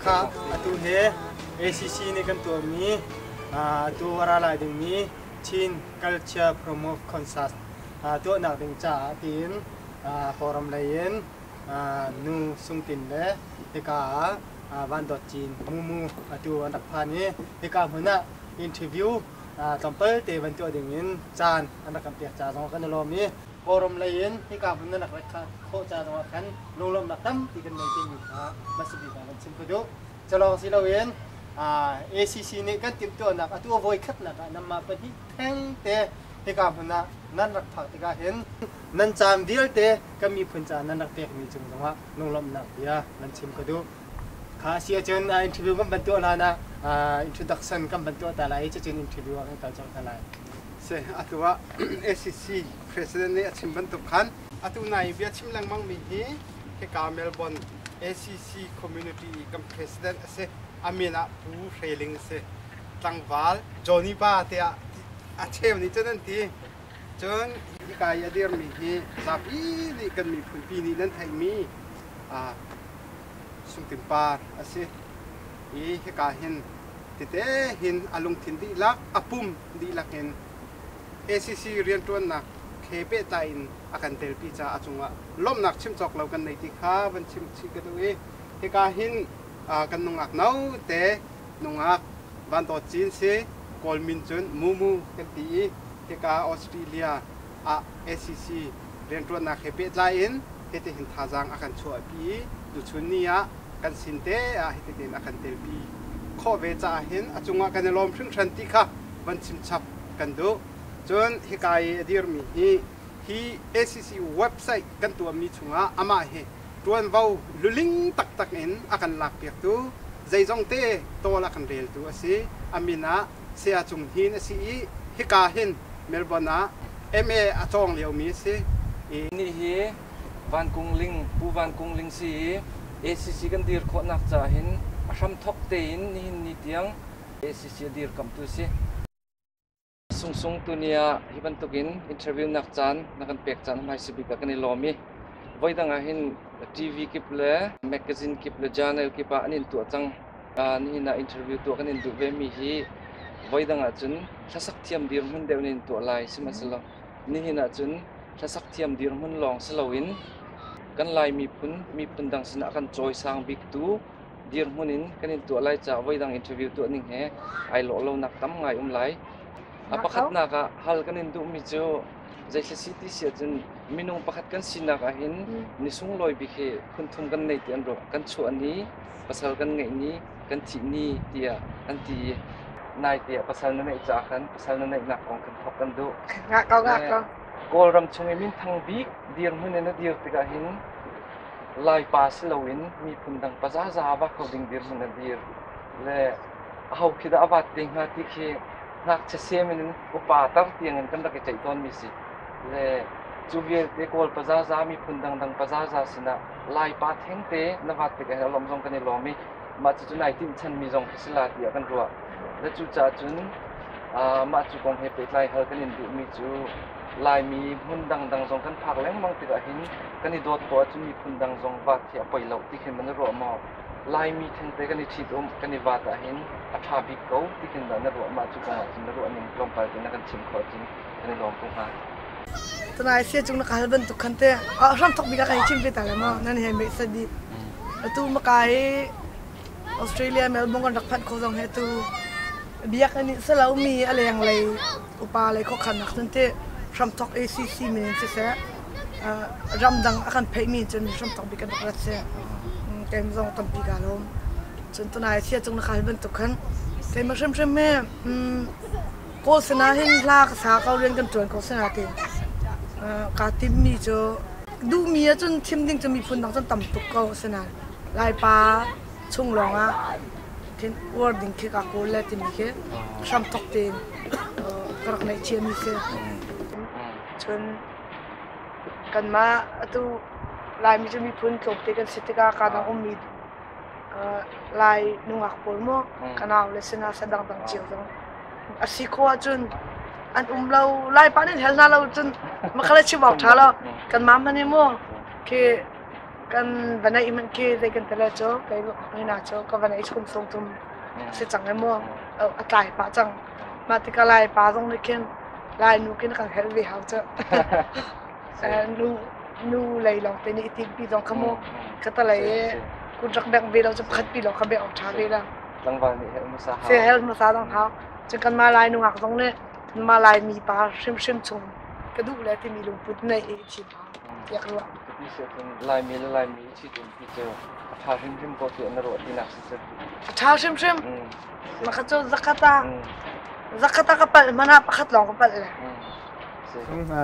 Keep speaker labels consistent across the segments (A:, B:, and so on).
A: Kha atu he ACC nih kan tuahmi atu a ra lai dingmi Chin Culture Promote Concert tuahnak ding caah tiin Kawlram lei in nu Sungtin le hika ah Van Dawt Cin Mumu atu an rak phan i hika hmun ah interview tlawmpal te van tuah ding in caan an rak kan pek ca zong kan i lawm i Kawlram lei in hika hmun nan rak rat khawh ca zong ah khan lunglawmhnak tampi kan nei timi kha hmasa bik ah kan chim ka duh. Culawng si loin ACC nih kan timhtuahnak atu a voikhatnak ah nanmah pahnih thengte hika hmun ah nan rak phak tikah hin nan caan vialte kan miphun caah nan rak pekmi cung zongah lunglawmhnak bia nan chim ka duh. Kha a si ahcun interview kan van tuah hlan ah introduction kan van tuah ta lai i cucun interview ah kan kal colh hna lai.
B: Si, atu ah ACC president nih a chim bantuk khan atu nai bia chim lengmang mi hi hika Melbourne ACC community i kan president a si. A min ah Pu Hre Ling a si. Tlangval Johnny Pa tiah a cheu nih cun an ti. Cun hika i a dirmi hi zapi nih kan miphunpi nih nan theihmi Sungtin Par a si. I hika hin tete hin a lungthin dihlak, a pum dihlak in ACC rianṭuannak he pehtlai in a kan telpi caah a cungah lawmhnak chim cawk lo kan nei ti kha van chim chih ka duh i hika hin kan nungak no te nungak Van Dawt Cin si Kawl min cun Mumu kan ti i hika Australia ah ACC rianṭuannak he pehtlai in hitihin thazaang a kan chuahpi i tuchun ni ah kan sin te ah hitihin a kan telpi khawh ve caah hin a cungah kan i lawm hringhran ti kha van chim chap kan duh. Cun hika i a dirmi hi hi ACC website kan tuahmi chungah amah hi ṭuanvo luling taktak in a kan lakpiaktu zeizong te tawl a kan reltu a si. A min ah Saya Cung Hnin a si i hika hin Melbourne ah MA a cawng liomi a si.
C: Nih hi Van Kung Ling, Pu Van Kung Ling si i ACC kan dir khawhnak caah hin a hramthok tein nihin ni tiang ACC a dirkamhtu a si. Sungsung tuni ah hi bantukin interview nak caan na kan pek caan hmaisa bik ah kan i lawm i voidang ah hin TV kip le magazine kip le journal kip ah an in tuah cang. Nihin ah interview tuah kan in duh ve mi hi voidang ah cun hlasak thiam dirhmun deuh in tuah lai sihmanhsehlaw nihin ah cun hlasak thiam dirhmun lawng si loin kan Lai miphun miphun dang sinah kan cawisang biktu dirhmun in kan in tuah lai caah voidang interview tuah ning he ai lawh lonak tam ngai um lai. A pakhatnak ah hal kan in duhmi cu zeithil si ti si ahcun minung pakhat kan sinak ah hin ni sunglawi bik hi phunthum kan nei ti an ruah. Kan chuah ni, pasal kan ngeih ni, kan thih ni tiah an ti i nai tiah pasal na neih caah khan pasal na neihnak kong kan thawk kan duh.
D: Ngah ko, ngah ko.
C: Kawlram chung i minthang bik dirhmun in a dir tikah hin Laipa si loin miphun dang pazaza a va kho ding dirhmun a dir le aho khi dah a vat te hnga ti khi ngakchia sem in upa tar tiangin kan rak i ceih tawnmi si. Le cu vialte Kawl pazaza miphun dangdang pazaza sinah Laipa thengte na vat tikah hin a lawmh zong kan i lawm i mah cucu nai tinhchanmi zong khi si la tiah kan ruah. Le cucaah cun mah cu kong he pehtlai hal kan in duhmi cu Laimi hmun dangdang zong kan phak lengmang tikah hin kan i dawt ko ahcun miphun dang zong vat hi a poi lo ti khin man na ruah maw? Laimi thengte kan i ṭhitum kan i vat ahhin a ṭha bik ko ti khin dah na ruah mah cu kong ahcun na ruah ning tlawmpal te na kan chim khawh ahcun kan i lawm ko hnga.
D: Tunai sia cung na ka hal bantuk khan te hram thok bik ah kan i chim ve ta le maw nan he meh sadi atu maka hi Australia Melbourne kan rak phanh kho zong he tu biak ani salo mi a leng lei upa lei khuakhannak cun ti hramthok ACC min in siseh ramdang a kan pheihmi cun hramthok bik kan rak rat si keimah zong tampi kaa lawm cun tunai sia cung na khal bantuk khan keimah hrimhrim hi kawl sinah hin hla ka sa ko rian kan ṭuan ko sinah ti kaa timmi cu duhmi ahcun thim ding cu miphun dang cun tam tuk ko asinain Laipa chung lawngah khin uar ding khi ka kawl le timi khi hramthok tein ka rak neih ciami si. Cun kanmah atu Laimi cu miphun tlawmte kan si tikah kaa dang ummi Lai nungak pawl maw ka nau le sinah sa dangdang cio zong a si khawh ahcun an um lo Laipa nih hel hna lo cun makhala chim awk ṭha lo kanmah hmanh hi maw khi. Kan va neih hmanh khi zei kan ti le cu kei hina cu ka va neih chung sung tum si cang i mu a tlai pah cang. Mah tikah Lai pa zong nih khin Lai nu khin kan helh ve hau cu. Nu nu lei lawng te nih i timpi zong kha mu ka ta lei i kun rak bengh ve lo cu pakhat pi lawng kha bengh awk ṭha ve la.
C: Tlangval nih helh hmasa hau.
D: Si helh hmasa zong hau. Cun kanmah Lai nungak zong nih kanmah Laimi pa hrimhrim chung ka duh le timi lungput neih i thim hau tiah ka ruah.
C: Cuti si ahcun Laimi le Laimi i ṭhitumpi cu a ṭha hrimhrim ko tiah na ruah tinak si cu.
D: A ṭha hrimhrim. Maka cu zakhat ah zakhat ah ka palh hmanh ah pakhat lawng ka palh le.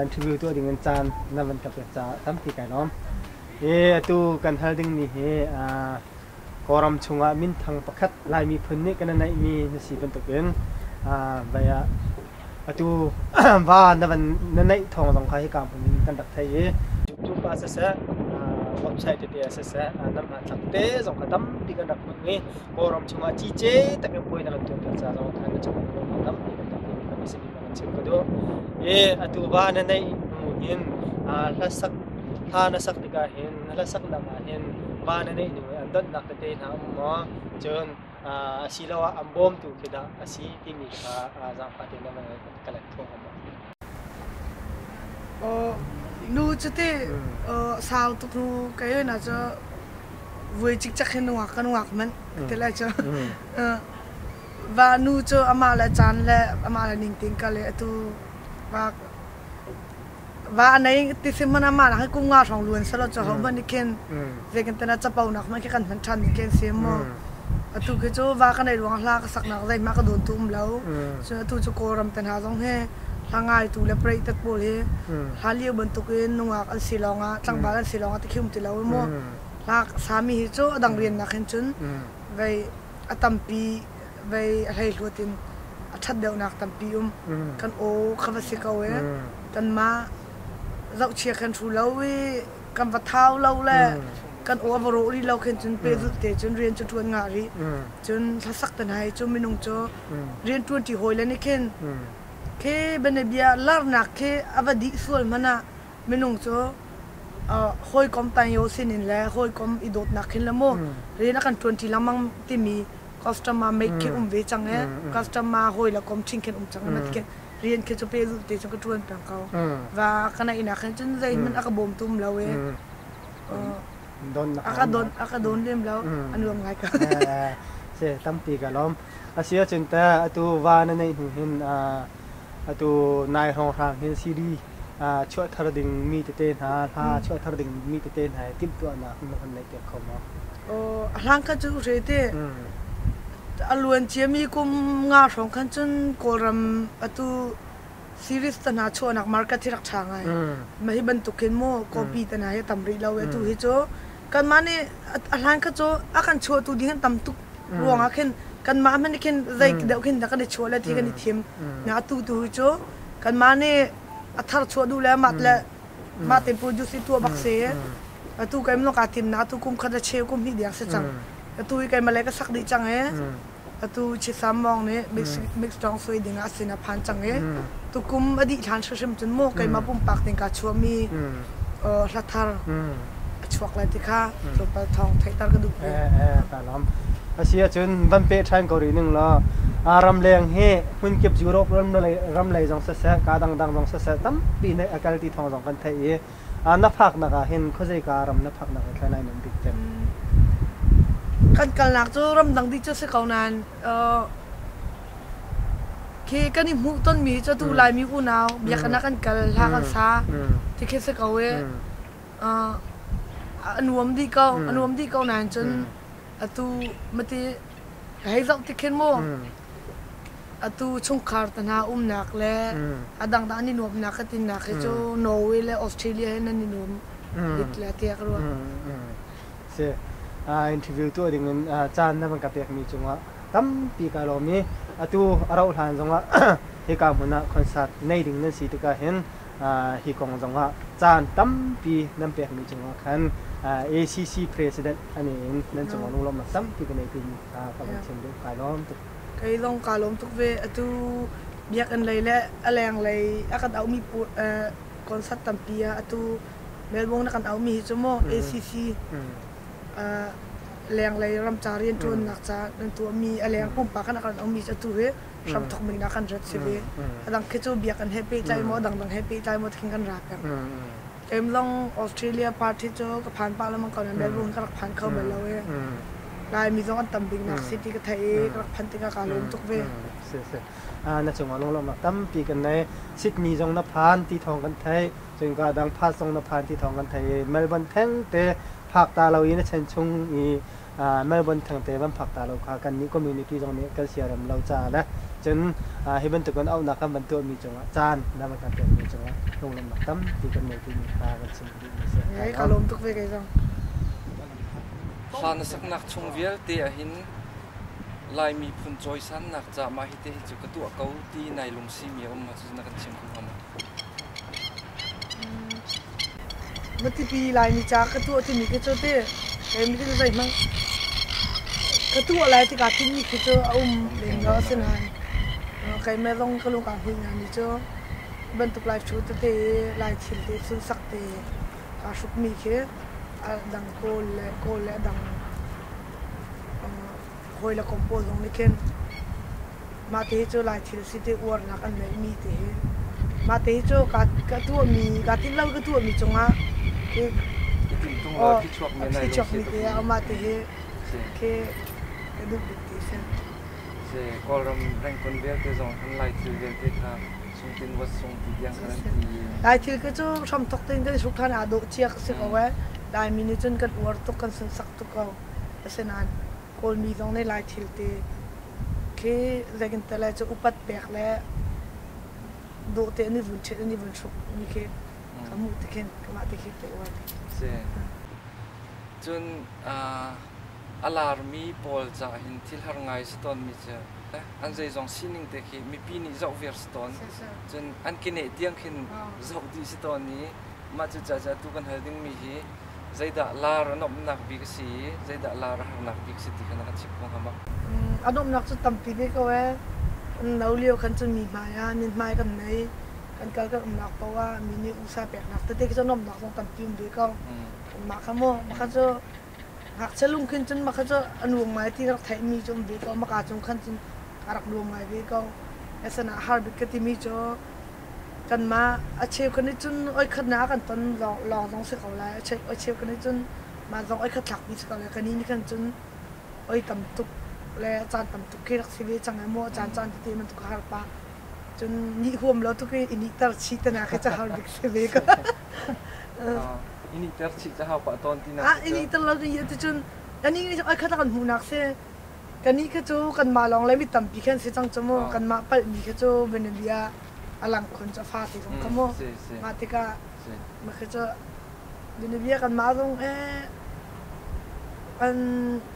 A: Interview tuah ding in caan na van ka pek caah tampi kai lawm. E atu kan hal ding mi hi Kawlram chungah minthang pakhat Lai miphun nih kan i neihmi na si bantukin vai ah atu va na van na neih thawng zong kha hika hmun in kan rak theih i YouTube ah siseh website tete ah siseh nan hmanthlak te zong kha tampi kan rak hmuh i Kawlram chungah cice takin puai na kan tuahpiak ca zong khan na chungah lawmhnak tampi kan tuah timi kan si kan chim ka duh. I atu va na neih hnu hin hlasak hla na sak tikah hin hlasaknak ah hin va na neih ning an donhnak tete hna um maw cun asiloah an bawmtu khi dah a si timi kha zaangfah tein na van ka let kho hnga maw?
D: Nu cu ti sau tuk hnu kei na cu vui cikcek hin nungak ka nungak manh ti lai cu. Va nu cu amah le caan le amah le ning tein kal i atu va va a nei ti si hmanh amah nak hi kum nga hrawng luan selaw cu hohmanh nih khin zei kan tana capo nak hmanh khi kan hman ṭhan ding khi an si mu. Atu khi cu va ka nei ruang hla ka saknak zeihmah ka dawn tu um lo. Cun atu cu Kawlram te hna zong hi hla ngaitu le parade tat pawl hi hla lio bantukin nungak an si lawngah tlangval an si lawngah ti khi um ti lo mu. Hla sami hi cu a dang rian nak hin cun vei a tampi vei a hleihluat in a ṭhat deuhnak tampi um. Kan aw kha va si ko e. Kanmah zohchia kan hru lo i kan va thau lo le kan aw a va rawh rih lo khin cun pehzulh te cun rian cu ṭuan ngah rih. Cun hlasak te hna hi cu minung cu rian ṭuanṭi hawi le nih khin khi bianabia larnak khi a va dih sual hmanh ah minung cu hawikom tanyo sinin le hawikom i dawtnak khin le mu rian a kan ṭuanṭi lengmang timi customer mate khi um ve cang e customer hawi le kom ṭhing khin um cang e khin rian khi cu pehzulh te cu ka ṭuan peng ko va ka naih nak hin cun zeihmanh a ka bawm tum lo e a ka don a ka don lem lo a nuam ngai ka
A: se tampi ka lawm a si ahcun ta atu va na neih hnu hin atu nai hrawnghrang hin CD chuah thar ding mi tete hna hla chuah thar ding mi tete hna timhtuahnak na kan neih piak kho maw?
D: A hlang kha cu hre te a luan ciami kum nga hrawng khan cun Kawlram atu series te hna chuahnak market hi rak ṭha ngai. Mah hi bantuk hin mu copy te hna hi tam rih lo i atu hi cu kanmah nih a hlan kha cu a kan chuahtu ding an tam tuk ruangah khin kanmah hmanh nih khin zei deuh khin dah kan i chuah le ti kan i thim. Na atu tu hi cu kanmah nih a thar chuah duh le mah le mah te produce i tuah bak si. Atu kai mino kaa tim na atu kum khat le cheu kum hnih diang si cang. Atu hi keimah le ka sak dih cang i atu Chisam Mawng nih mix tawng sui ding ah sin a phan cang i tukum a dih hlan hrimhrim cun mu keimah pumpak tein kaa chuahmi hla thar a chuak lai ti kha tlawmpal thawng theihter ka duh ve.
A: Ka lawm. A si ahcun van peh ṭhan ko rih ning law ramleng hi hmunkip Europe ram lei zong siseh ka dangdang zong siseh tampi nih a kal ti thawng zong kan theih i Na phaknak ah hin khuazeika ram na phaknak hi thlai nai nuam bik cem?
D: Kan kalnak cu ramdang dih cu si ko nain khi kan i hmuh tonmi cu atu Laimi unau biakinn ah kan kal hla kan sa ti khi si ko i a nuam dih ko a nuam dih ko nain cun atu mati hei zoh tik khin mu Atu chungkhar te hna umnak le a dangdang an i nuamhnak ka tinnak hi cu Norway le Australia he nan i nuam bik le tiah ka ruah.
A: Si. Interview tuah ding in caan na van ka pekmi cungah tampi ka lawm i atu a rauh hlan zongah hika hmun ah concert nei ding nan si tikah hin hi kong zongah caan tampi nan pekmi cungah khan ACC President ani in nan cungah lunglawmhnak tampi ka nei timi kha ka van chim duh. Kai lawm tuk.
D: Kei zong kaa lawm tuk ve. Atu biakinn lei le a lenglei a kan auhmi concert tampi ah atu Melbourne na kan aumi hi cu mu ACC lenglei ramca rianṭuannak ca nan tuahmi a leng pumpak kan kan aumi cu atu hi hramthok mi na kan rat si ve. A dang khi cu biakinn he pehtlai maw dangdang he pehtlai maw tikhin kan ra peng. Keim zong Australia party cu ka phan pah lengmang ko nain Melbourne ka rak phan kho bal lo i Laimi zong an tam biknak city ka theih i ka rak phanh tikah kaa lawm tuk ve.
A: Si si. Na cungah lunglawmhnak tampi kan nei. Sydney zong na phan ti thawng kan theih. Cun ka dang Perth zong na phan ti thawng kan theih i Melbourne thengte phak ta lo i na chen chung i Melbourne thengte van phak ta lo kha kannih community zong nih kan siarem lo caah le cun hi bantuk in auhnak kan van tuahmi cungah caan na van kan pekmi cungah lunglawmhnak tampi kan nei timi kha kan chim duhmi a si.
D: Ka lawm tuk ve kei zong.
C: Hla na saknak chung vialte ahhin Lai miphun cawisannak ca mah hi te hi cu ka tuah ko ti nai lungsimi a um maw cucu na kan chim kho hnga maw?
D: Matipi Laimi ca ka tuah timi khi cu ti keimi khi cu zeihmanh ka tuah lai tikah timi khi cu a um lem lo asinain keimah zong ka lung aa hmuih ngaimi cu bantuk lai thu tete i lai thil te sunsak te kaa hrukmi khi a dang Kawl le Kawl le a dang hawi le kom pawl zong nih khin mah te hi cu Lai thil si ti uarnak an neihmi te hi mah te hi cu ka ka tuahmi kaa tinh lo ka tuahmi cungah khi
C: oh
D: khi chuakmi te ah mah te hi khi ka duh bik ti si.
C: Si Kawlram rengkun vialte zong khan Lai thil vialte kha sungtin wat sung ti tiang khan an ti.
D: Lai thil khi cu hramthok tein kan i hruk than aa dawh cia si ko eh. Laimi nih cun kan uar tuk kan sunsak tuk ko. Asinain Kawlmi zong nih Lai thil ti khi zeitin le cu upat pek le dawh te an i vun ṭhit an i vun hruk mi khi ka hmuh ti khin kamah ti khi ka uar.
C: Si. Cun a larmi pawl caah hin thil har ngai si tawnmi cu an zeizong sining te khi mipi nih zoh viar si tawn. Cun an keneh tiang khin zoh dih si tawn i mah cu caah tu kan hal dingmi hi zeidah lar a nuamhnak bik a si i zeidah lar a harnak bik a si ti kha na kan chim kho hnga maw?
D: A nuamhnak cu tampi ve ko ee. Kan no lio khan cun mi hmai ah min hmai kan nei. Kan kal kan umnak paoh ah mi nih usa peknak tete khi cu nuamhnak zong tampi um ve ko. Mah kha mu, mah kha cu ngakchia lungkhin cun mah kha cu a nuam ngai ti rak theihmi cu um ve ko. Maka cung khan cun a rak nuam ngai ve ko. Asinain a har bik ka timi cu Kanmah a cheu kan nih cun oi khatnak ah kan ton lawng zong si ko lai. A cheu kan nih cun mah zong oi khat thlakmi si ko lai. Kannih nih khan cun oi tam tuk le caan tam tuk khi rak si ve cang i mu a caan caan tete bantuk a har pah. Cun nih huam lo tuk i i nihter chih te nak hi cu har bik si ve ko.
C: I nihter chih cu hau pah tawn ti nak
D: Ah, i nihter lo ti cun anih nih oi khat a kan hmuhnak si. Kannih kha cu kanmah lawng le mi tampi khan si cang cu mu. Kanmah palhmi kha cu bianabia a lang khun cu a fa ti zong kha mu. Mah tikah mah khi cu bianabia kanmah zong eh kan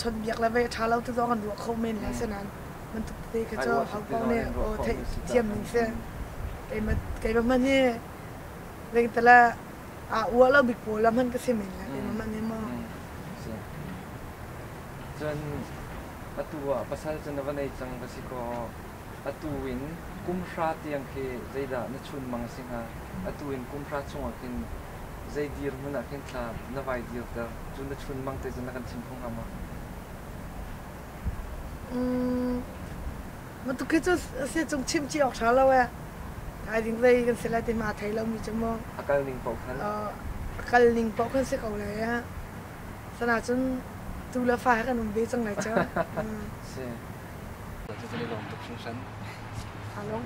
D: chawnhbiak le vei a ṭha lo ti zong kan ruah kho men lai asinain bantuk tete kha cu ho paoh nih aw theih thiam ning si. Keimah keimah hmanh hi zeitala aa uah lo bik pawl ah hmanh ka si men lai keimah hmanh hi mu.
C: Cun atu ah pasal cu na va nei cang va si kaw atu in kum hra tiang khi zeidah na chunmang a si hnga? Atu in kum hra chungah khin zei dirhmun ah khin thla na vai dirter? Cu na chunmang te cu na kan chim kho hnga maw?
D: Matuk khi cu si cung chim ci awk ṭha lo ee. Thaizing zei kan si lai ti ma thei lomi cu mu.
C: A kal ning paoh khan.
D: A kal ning paoh khan si ko lai ee. Sana cun tu le fa he kan um ve cang lai cu.
C: Si. Cu kan i lawm tuk hringhran.
D: Aa lawm.